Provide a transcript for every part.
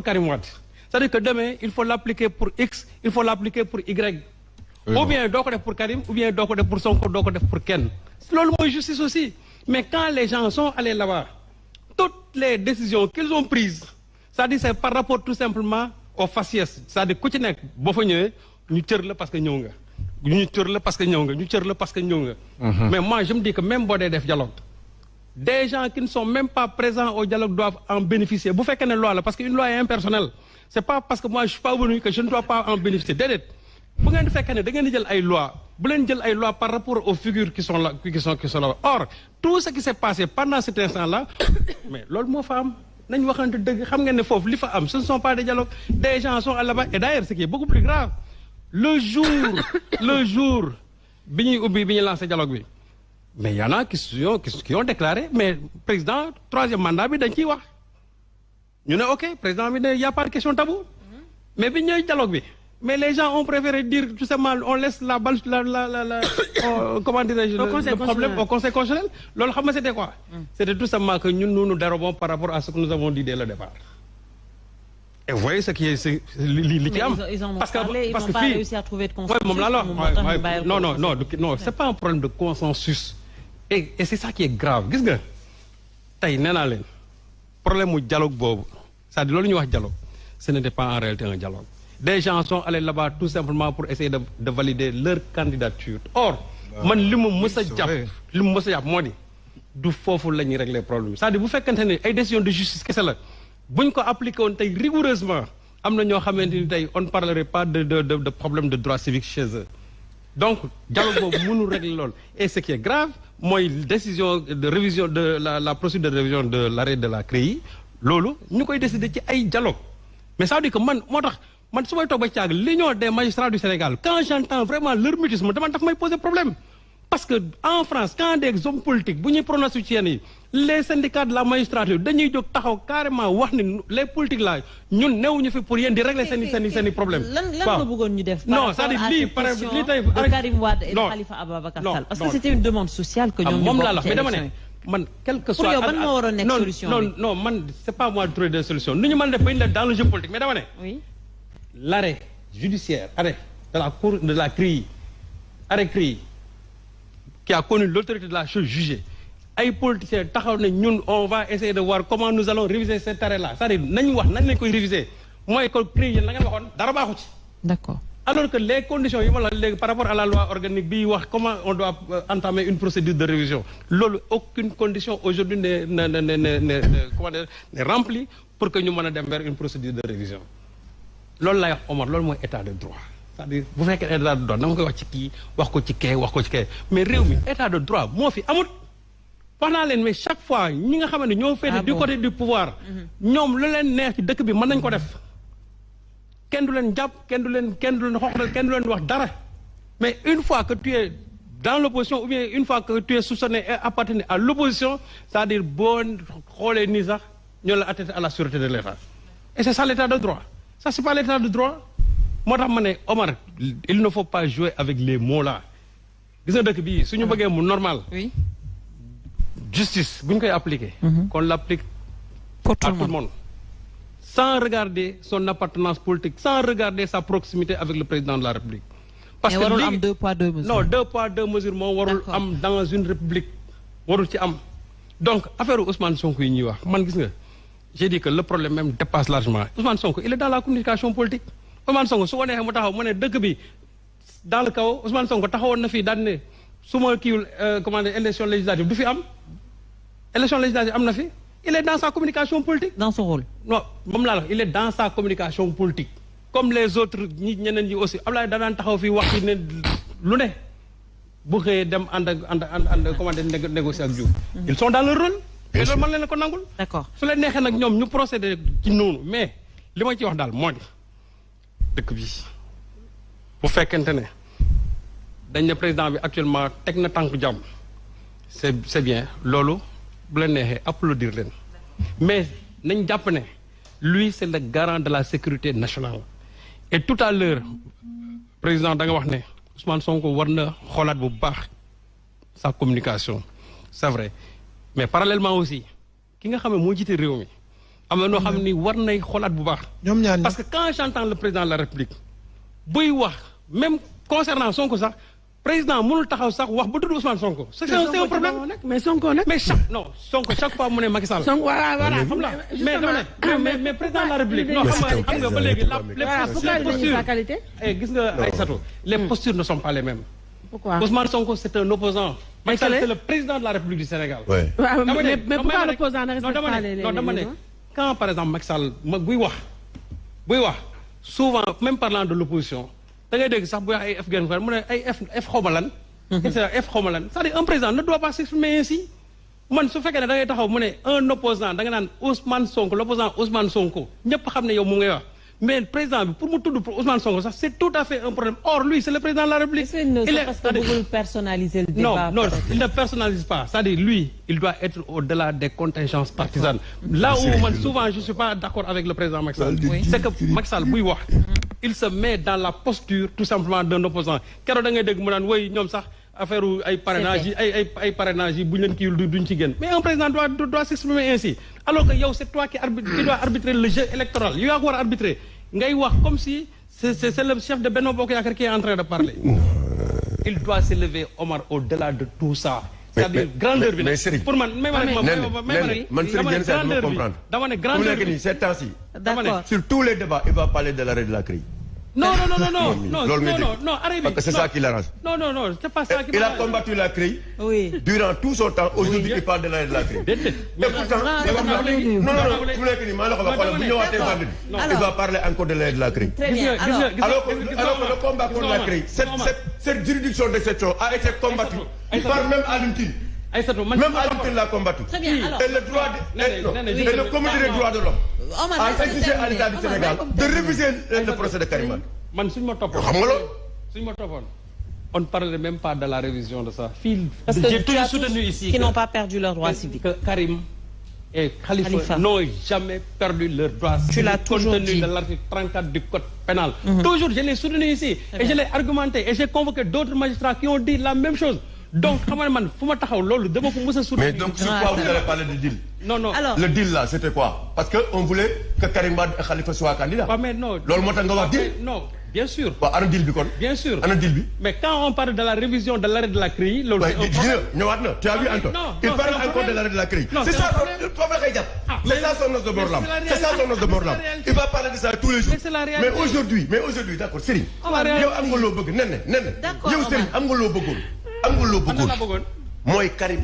Karim Wade. C'est-à-dire que demain, il faut l'appliquer pour X, il faut l'appliquer pour Y. Ou bien doo ko def pour Karim, ou bien doo ko def pour Sonko, doo ko def pour Ken. Loolu mooy justice aussi. Mais quand les gens sont allés là-bas, toutes les décisions qu'ils ont prises, c'est-à-dire c'est par rapport tout simplement au faciès. C'est-à-dire ku ci nekk boo fa ñëwee ñu cër la parce que ñëw nga. ñu cër la parce que ñëw nga ñu cër la parce que ñëw nga. Mais moi je me dis que même boo dee def dialogue, des gens qui ne sont même pas présents au dialogue doivent en bénéficier. Bu fekkee ne loi la parce qu'une loi est impersonnelle. C'est pas parce que moi je suis pas venu que je ne dois pas en bénéficier. Déedéet. Bu ngeen fekkee ne da ngeen di jël ay loi bu leen jël ay loi par rapport aux figures qui sont là qui sont là. Or tout ce qui s'est passé pendant cet instant-là mais loolu moo fa am nañ waxante dëgg xam ngeen ne foofu li fa am ce ne sont pas des dialogues, des gens sont là-bas et d'ailleurs ce qui est beaucoup plus grave le jour bi ñuy ubbi bi ñuy lancé dialogue bi mais y en a qui ont déclaré mais président troisième mandat bi dañ ciy wax ñu ne ok président bi ne y a pas de question tabou mais bi ñëwee dialogue bi. Mais les gens ont préféré dire tout simplement on laisse la balle comment dirais-je le problème au Conseil constitutionnel. Loolu xam nga c'était quoi? C'était tout simplement que ñun nous nous dérobons par rapport à ce que nous avons dit dès le départ. Et vous voyez ce qui est li ci am. Ils en ont parlé, ils n'ont pas réussi à trouver de consensus. Non, c'est pas un problème de consensus. Et c'est ça qui est grave. Gis nga tey nee naa leen problème mu dialogue boobu c'est-à-dire loolu ñuy wax dialogue ce n'était pas en réalité un dialogue. Des gens sont allés là-bas tout simplement pour essayer de valider leur candidature. Or, man li mu mës a jàpp moo di du foofu la ñuy régler problème c'est-à-dire bu fekkente ne ay décision de justice kese la buñ ko appliqué woon tey rigoureusement am na ñoo xamante ni tey on ne parlerait pas de problème de droit civique chez eux. Donc dialogue boobu mënul régler loolu et ce qui est grave mooy décision de révision de la procédure de révision de l'arrêt de la CREI loolu ñu koy décider ci ay dialogue mais ça veut dire que man moo tax. Man su may toog ba caag l'union des magistrats du Sénégal quand j'entends vraiment leur mutisme dama daf may poser problème parce que en France quand des hommes politiques bu ñuy prononcer ci yenn yi les syndicats de la magistrature dañuy jóg taxaw carrément wax ni les politiques là ñun newuñu fi pour yéen di régler seen i problème. lan nga bëggoon ñu def. Non c'est-à-dire lii par exemple lii tey de Karim Wade et de Khalifa Ababacar Sall. Parce que c'était une demande sociale que ñoom ñu bokk ci élection yi. Mais dama ne man quel que soit. Pour yow ban moo waroon nekk solution bi. Non man c'est pas moi de trouver des solutions nu ñu mën a def ba ñu def dans le jeu politique mais dama ne. Oui. L'arrêt judiciaire, arrêt de la cour de la CREI, arrêt CREI, qui a connu l'autorité de la chose jugée. Ay politiciens taxaw ne ñun on va essayer de voir comment nous allons réviser cet arrêt-là. C'est-à-dire nañ wax nañ lañ koy réviser mooy que CREI yéen la ngeen waxoon dara baaxu ci. D'accord. Alors que les conditions yi ma la léegi par rapport à la loi organique bi wax comment on doit entamer une procédure de révision loolu aucune condition aujourd'hui n'est remplie pour que ñu mën a dem vers une procédure de révision. Loolu lay wax Omar loolu mooy état de droit c'est-à-dire bu fekkee état de droit dama koy wax ci kii wax ko ci kee mais réew mi état de droit moo fi amut wax naa leen mais chaque fois ñi nga xam ne ñoo féete du côté du pouvoir ñoom lu leen neex ci dëkk bi mën nañ ko def kenn du leen jàpp kenn du leen xoxatal kenn du leen wax dara mais une fois que tu es dans l'opposition ou bien une fois que tu es soupçonné et appartenir à l'opposition c'est-à-dire boo xoolee nii sax ñoo la attaqué à la sûreté de l'État et c'est ça l'état de droit. Ça c'est pas l'état de droit moo tax ma ne Omar il ne faut pas jouer avec les mots là gis nga dëkk bii suñu bëggee mu normal. Oui. Justice bu ñu koy appliquer. Qu'on l'applique à tout le monde sans regarder son appartenance politique sans regarder sa proximité avec le président de la République. Parce que warul am deux poids deux mesures. Non, deux poids deux mesures moo warul am dans une république warul ci am donc affaire Ousmane Sonko yi ñuy wax man gis nga. J'ai dit que le problème même dépasse largement Ousmane Sonko il est dans la communication politique Ousmane Sonko su ko neexee mu taxaw mu ne dëkk bi dans le kaw Ousmane Sonko taxawoon na fii daan ne su ma kiiwul comment dire élection législative du fi am élection législative am na fi il est dans sa communication politique. Dans son rôle. Non moom laa la il est dans sa communication politique comme les autres ñeneen ñi aussi Ablaye daan taxaw fii wax fi ne lu ne bu xëyee dem ànd comment dire négocier ak Diouf. Ils sont dans leur rôle. mais loolu man leen ko nangul. D'accord su leen neexee nag ñoom ñu procéder ci noonu mais li ma ci wax daal moo di dëkk bi bu fekkente ne dañ ne président bi actuellement teg na tànku jàmm c'est bien loolu bu leen neexee applaudir leen mais nañ jàpp ne lui c'est le garant de la sécurité nationale et tout à l'heure président da nga wax ne Ousmane Sonko war na xoolaat bu baax sa communication c'est vrai. Mais parallèlement aussi ki nga xam ne moo jiite réew mi am na noo xam ni war nay xoolaat bu baax. Parce que quand j'entends le président de la République buy wax même concernant Sonko sax président mënul taxaw sax wax ba tudd Ousmane Sonko. c'est un problème mais Sonko nag. mais Sonko chaque fois mu ne Macky Sall. Sonko voilà xam la mais président de la République. non xam nga ba léegi les gis nga Aïssatou les postures ne sont pas les mêmes. Pourquoi? Ousmane Sonko c'est un opposant. Macky Sall c'est le président de la République du Sénégal. Mais pourquoi l'opposant ne respecte pas les dama ne quand par exemple Macky Sall buy wax souvent même parlant de l'opposition da ngay dégg sax bu wax ay F gën mu ne ay F xawma lan. F xawma lan c'est-à-dire un président ne doit pas s'exprimer ainsi. man su fekkee ne da ngay taxaw mu ne un opposant da nga naan Ousmane Sonko l'opposant Ousmane Sonko ñëpp xam ne yow mu ngay wax. Mais le président, pour me tout pour Ousmane Sonko, ça c'est tout à fait un problème. Or, lui, c'est le président de la République. C'est parce que vous personnalisez le débat. Non, il ne personnalise pas. C'est-à-dire, lui, il doit être au-delà des contingences partisanes. Là où, souvent, je ne suis pas d'accord avec le président Macky Sall, c'est que Macky Sall, il se met dans la posture, tout simplement, d'un opposant. Car affaire ay parrainage yi bu ñu leen kii duñ ci génn mais un président doit s'exprimer ainsi alors que yow c'est toi qui doit arbitrer le jeu électoral yow yaa ko war a arbitrer ngay wax comme si c'est le chef de Benno Bokk Yaakaar qui est en train de parler. Il doit s'élever Omar au-delà de tout ça. C'est-à-dire grandeur bi pour man dama ne grandeur bi ces temps-ci d'accord sur tous les débats il va parler de l'arrêt de la crise. Non, parce que c'est ça qui l'arrange. Non, c'est pas ça qui il a combattu la CREI durant tout son temps. Aujourd'hui, il parle de l'arrêt de la CREI. Mais pourtant, il va parler encore de l'arrêt de la CREI. Alors que le combat contre la CREI, cette juridiction d'exception a été combattue. Il parle même à l'intime. Même à l'intime l'a combattu. Et le comité des droits de l'homme a exigé à l'État du Sénégal de réviser le procès de Karim Wade. On ne parlerait même pas de la révision de ça. Parce que j'ai toujours soutenu ici qui n'ont pas perdu leurs droits civiques. Que Karim et Khalifa n'ont jamais perdu leurs droits civiques. Tu l'as toujours dit. De l'article 34 du code pénal. Toujours, je l'ai soutenu ici. Et je l'ai argumenté. Et j'ai convoqué d'autres magistrats qui ont dit la même chose. Donc, mais donc, sur quoi vous allez parler du deal? Non. Alors, le deal là, c'était quoi? Parce qu'on voulait que Karim Wade et Khalifa soient candidats. Mais non. Non, bien sûr. Bien sûr. Mais quand on parle de la révision de l'arrêt de la CREI, tu as vu Antoine? Il parle encore de l'arrêt de la CREI. C'est ça son os de Borlam. C'est ça son os de Borlam. Il va parler de ça tous les jours. Mais aujourd'hui, d'accord, Serigne. Moi, Karim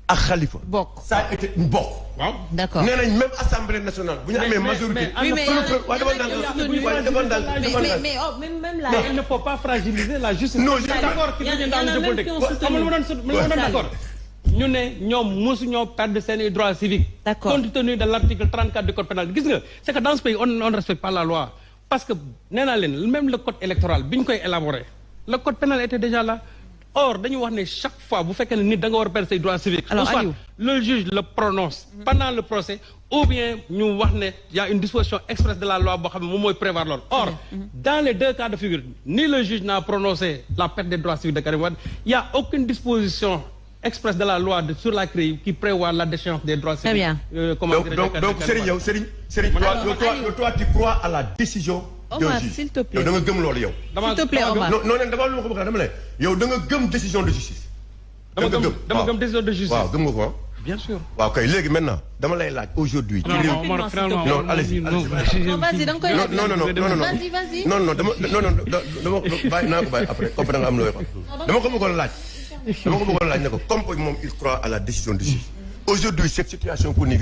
ak Khalifa. Ça a été une bokk. D'accord. Même Assemblée nationale. Vous avez majorité. Mais là. Il ne faut pas fragiliser la justice. Non, je suis d'accord qu'il y a dans le politique. D'accord. Nous n'avons pas perdu ses droits civiques. Compte tenu de l'article 34 du code pénal. C'est que dans ce pays, on ne respecte pas la loi. Parce que même le code électoral, bien qu'on élaboré, le code pénal était déjà là. Or, chaque fois, vous faites que vous devez perdre ses droits civiques. Alors, le juge le prononce pendant le procès, ou bien il y a une disposition expresse de la loi qui prévoir l'ordre. Or, dans les deux cas de figure, ni le juge n'a prononcé la perte des droits civiques de Karim Wade, il n'y a aucune disposition expresse de la loi sur la CREI qui prévoit la déchéance des droits civiques. Très bien. Donc, Serigne, toi, tu crois à la décision. Omar, s'il te plaît. S'il te plaît, Omar. Non, décision de justice. Décision de justice. Bien sûr. Maintenant, aujourd'hui. Non, allez-y. Vas-y, donc. Comme il croit à la décision de justice. Aujourd'hui, cette situation qu'on vit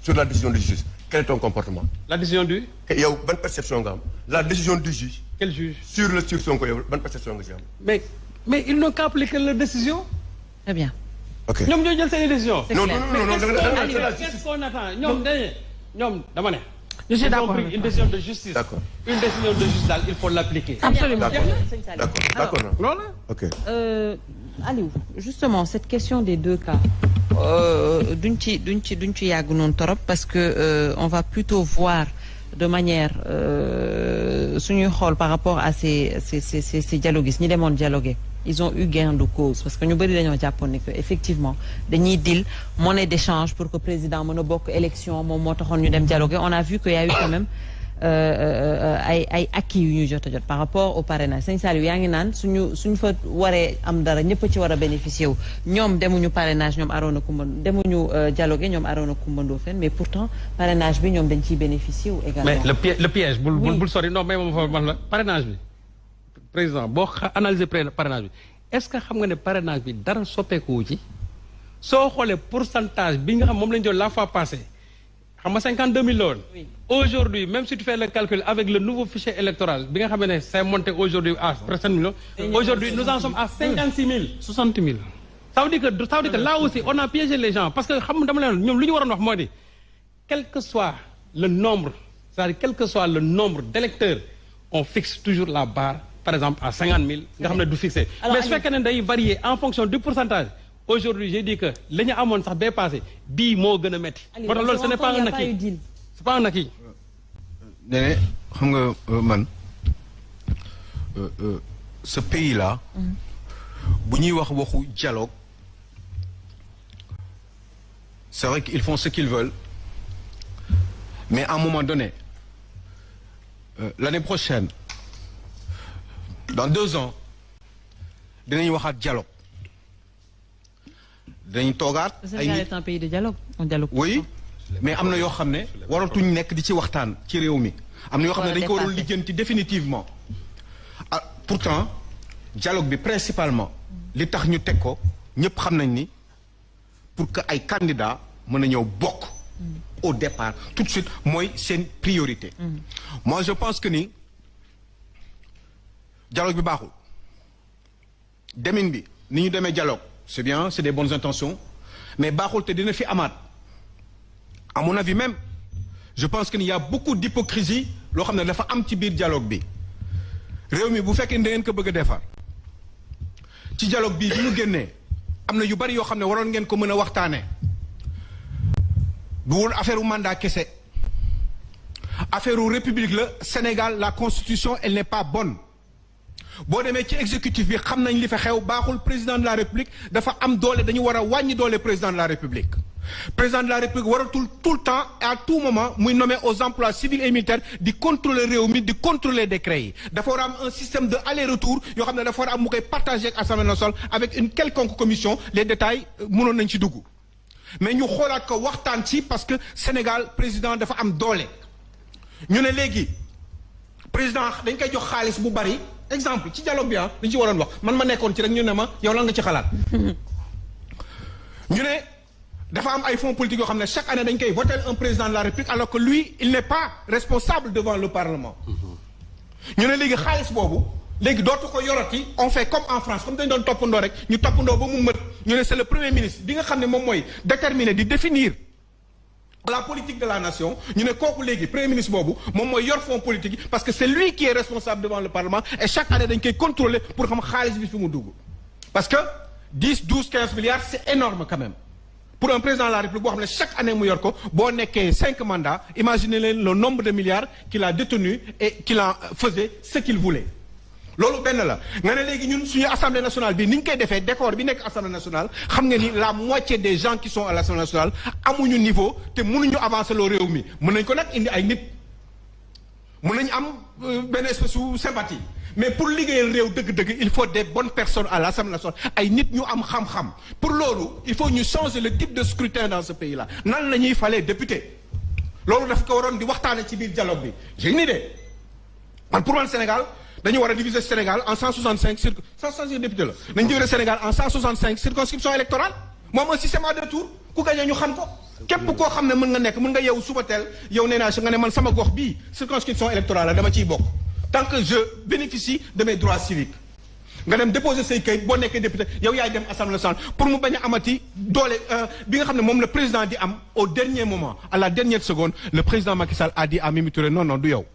sur la décision de justice, quel est ton comportement? La décision du? Il y a bonne perception. La décision du juge. Quel juge? Sur son côté, bonne perception. Mais ils n'ont qu'à appliquer la décision. Très bien. Ok. Nous avons une décision. Non. Qu'est-ce qu'on attend? Je suis d'accord. Une décision de justice. D'accord. Une décision de justice, il faut l'appliquer. Absolument. D'accord. Ok. Aliou, justement, cette question des deux cas, parce que on va plutôt voir de manière par rapport à ces dialogues, ni les mondes dialogués. ils ont eu gain de cause parce que ñu bëri dañoo jàppoon ne que effectivement dañuy deal monnaie d'échange pour que président mën a bokk élection moom moo taxoon ñu dem dialoguer on a vu que y a eu quand même ay acquis yu ñuy jot a jot par rapport au parrainage Sëñ Saliou yaa ngi naan suñu fa waree am dara ñëpp ci war a bénéficier wu ñoom demuñu parrainage ñoom Arona Coumba demuñu dialoguer ñoom Arona Coumba Ndoffène mais pourtant parrainage bi ñoom dañ ciy bénéficier wu également. mais le piège bul sori non mais moom fa wax la parrainage bi président boo analyser parrainage bi est-ce que xam nga ne parrainage bi dara soppeeku ci soo xoolee pourcentage bi nga xam moom lañ jël la fois passée xam nga 52 000 la woon. Aujourd'hui même si tu fais le calcul avec le nouveau fichier électoral bi nga xam ne c'est monté aujourd'hui à presque 7 millions. Aujourd'hui nous en sommes à 56 000. 60 000. ça veut dire que là aussi on a piégé les gens parce que xam dama leen ñoom lu ñu waroon wax moo di quel que soit le nombre c'est-à-dire quel que soit le nombre d'électeurs on fixe toujours la barre par exemple à 50 000 nga xam ne du fixé. mais su fekkee ne day varier en fonction du pourcentage. Aujourd'hui j'ai dit que li ñu amoon sax bee passé bii moo gën a métti. moo tax loolu ce n'est pas un acquis c'est pas un acquis. Néné xam nga man ce pays là. bu ñuy wax waxu dialogue c'est vrai qu'ils font ce qu'ils veulent mais à un moment donné l'année prochaine dans 2 ans dinañ waxaat dialogue. dañu toogaat ay Sénégal est un pays de dialogue. On dialogue. Oui mais am na yoo xam ne waratuñ nekk di ci waxtaan ci réew mi. am na yoo xam ne dañ ko waroon lijjanti définitivement. ah pourtant dialogue bi principalement li tax ñu teg ko ñëpp xam nañ ni pour que ay candidats mën a ñëw bokk. au départ tout de suite mooy seen priorité. Moi je pense que ni dialogue bi baaxul. demin bi ni ñu demee dialogue. C'est bien, c'est des bonnes intentions, mais baaxul te dina fi amaat. À mon avis même, je pense qu'il y a beaucoup d'hypocrisie loo xam ne dafa am ci biir dialogue bi. réew mi bu fekkee da ngeen ko bëgg a defar ci dialogue bi ñu génnee am na yu bari yoo xam ne waroon ngeen ko mën a waxtaanee. du wul affaire u mandat kese affaire u république la Sénégal la constitution elle n'est pas bonne. boo demee ci exécutif bi xam nañ li fa xew baaxul président de la république dafa am doole dañu war a wàññi doole président de la république président de la république waratul tout le temps et à tout moment muy nommer aux emplois civils et militaires di contrôler réew mi di contrôler décret yi dafa war a am un système de aller-retour yoo xam ne dafa war a am mu koy partager ak Assemblée nationale avec une quelconque commission les détails mënoon nañ ci dugg mais ñu xoolaat ko waxtaan ci parce que Sénégal président dafa am doole ñu ne léegi président dañ koy jox xaalis bu bari exemple ci dialogue bi dañ ci waroon wax man ma nekkoon ci rek ñu ne ma yow lan nga ci xalaat ñu ne dafa am ay fonds politiques yoo xam ne chaque année dañ koy voter un président de la République alors que lui il n'est pas responsable devant le Parlement ñu ne léegi xaalis boobu léegi dootu ko yorati on fait comme en France comme dañ doon toppandoo rek ñu toppandoo ba mu mët ñu ne c'est le premier ministre bi nga xam ne moom mooy déterminer di définir la politique de la nation ñu ne kooku léegi premier ministre boobu moom mooy yor fonds politique yi parce que c'est lui qui est responsable devant le Parlement et chaque année dañ koy contrôler pour xam xaalis bi fi mu dugg parce que 10 12 15 milliards c'est énorme quand même pour un président de la République boo xam ne chaque année mu yor ko boo nekkee 5 mandats imaginez leen le nombre de milliards qu'il a détenu et qu'il en faisait ce qu'il voulait loolu benn la nga ne léegi ñun suñu assemblée nationale bi ni ñu koy defee décor bi nekk assemblée nationale xam nga ni la moitié des gens qui sont à l'assemblée nationale amuñu niveau te mënuñu avancer loo réew mi mën nañ ko nag indi ay nit mën nañ am benn espèce de sympathie mais pour liggéeyal réew dëgg-dëgg il faut des bonnes personnes à l'assemblée nationale ay nit ñu am xam-xam pour loolu il faut ñu changer le type de scrutin dans ce pays là nan la ñuy falee député loolu daf ko waroon di waxtaane ci biir dialogue bi j'ai une idée man pour man Sénégal dañu war a diviser Sénégal en 165 députés la nañu diviser Sénégal en 165 circonscriptions électorales moom un système à 2 tours ku gagné ñu xam ko képp koo xam ne mën nga nekk mën nga yeewu suba teel yow nee naa si nga ne man sama gox bii circonscription électorale la dama ciy bokk tant que je bénéficie de mes droits civiques nga dem déposer say kayit boo nekkee député yow yaay dem assemblée nationale pour mu bañ a amati doole bi nga xam ne moom le président di am au dernier moment à la dernière seconde le président Macky Sall a dit à Mimi Touré non non du yow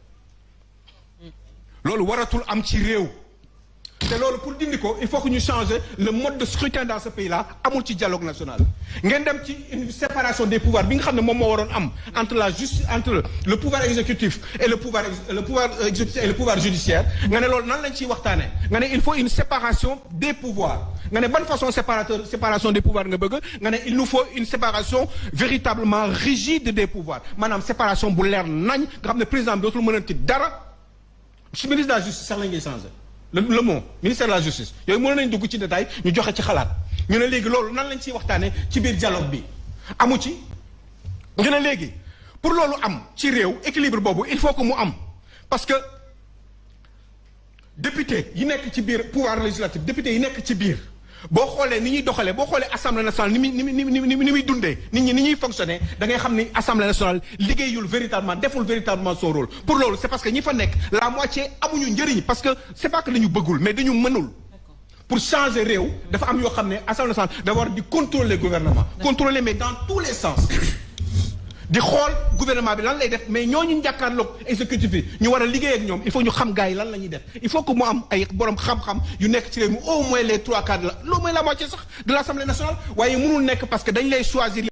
loolu waratul am ci réew te loolu pour dindi ko il faut que ñu changer le mode de scrutin dans ce pays là amul ci dialogue national ngeen dem ci une séparation des pouvoirs bi nga xam ne moom moo waroon am entre la justice entre le pouvoir exécutif et le pouvoir exécutif et le pouvoir judiciaire nga ne loolu nan lañ ciy waxtaanee nga ne il faut une séparation des pouvoirs nga ne ban façon séparation des pouvoirs nga bëgg nga ne il nous faut une séparation véritablement rigide des pouvoirs maanaam séparation bu leer nañ nga xam ne président bi dootul mënati dara su ministre de la justice sax la ngay changer le mot ministère de la justice yooyu mën nañ dugg ci détail ñu joxe ci xalaat ñu ne léegi loolu nan lañ ciy waxtaanee ci biir dialogue bi amu ci ñu ne léegi pour loolu am ci réew équilibre boobu il faut que mu am parce que député yi nekk ci biir pouvoir législatif député yi nekk ci biir boo xoolee ni ñuy doxalee boo xoolee assemblée nationale ni muy dundee nit ñi ni ñuy fonctionner da ngay xam ni assemblée nationale liggéeyul véritablement deful véritablement son rôle pour loolu c'est parce que ñi fa nekk la moitié amuñu njëriñ parce que c'est pas que dañu bëggul mais dañu mënul pour changer réew dafa am yoo xam ne assemblée nationale dafa war di contrôler gouvernement contrôler mais dans tous les sens di xool gouvernement bi lan lay def mais ñooñu jàkkaarloog exécutif bi ñu war a liggéey ak ñoom il faut ñu xam gars yi lan la ñuy def il faut que mu am ay borom xam-xam yu nekk ci réew mi au moins les 3/4 la loolu mooy la moitié sax de l'Assemblée nationale waaye mënul nekk parce que dañ lay choisir